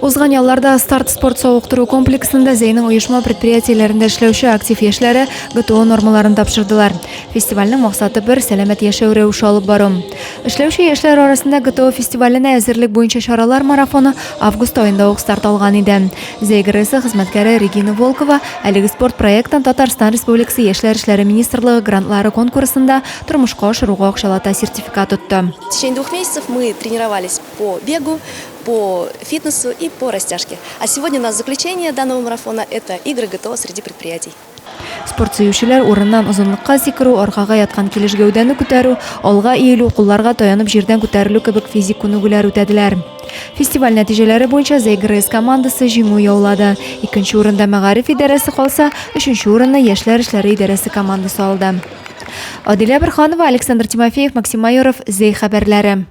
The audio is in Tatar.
Узган ялларда Старт спорт савыктыру комплексында Зәйнең оешма предприятиеләрендә эшләүче актив яшьләре ГТО нормаларын тапшырдылар. Фестивальнең максаты бер, сәламәт яшәү рәвеше алып бару. Эшләүче яшьләр арасында ГТО фестиваленә әзерлек буенча чаралар марафоны август аенда ук старт алган иде. Зәй ГРЭСы хезмәткәре Регина Волкова әлеге спорт проектын Татарстан Республикасы Яшьләр эшләре министрлыгы грантлары конкурсында тормышка ашыруга акчалата сертификат отты. В течение двух месяцев мы тренировались по бегу, по фитнесу и по растяжке. А сегодня у нас заключение данного марафона – это игры ГТО среди предприятий. Спорт сөючеләр урыннан озынлыкка сикерү, аркага яткан килеш гәүдәне күтәрү, алга иелү, кулларга таянып җирдән күтәрелү кебек физик күнегүләр үтәделәр. Фестиваль нәтиҗәләре буенча Зәй ГРЭС командасы җиңү яулады. Икенче урында мәгариф идарәсе калса, өченче урынны яшьләр эшләре идарәсе командасы алды. Адилә Борһанова, Александр Тимофеев, Максим Майоров, Зәй хәбәрләре.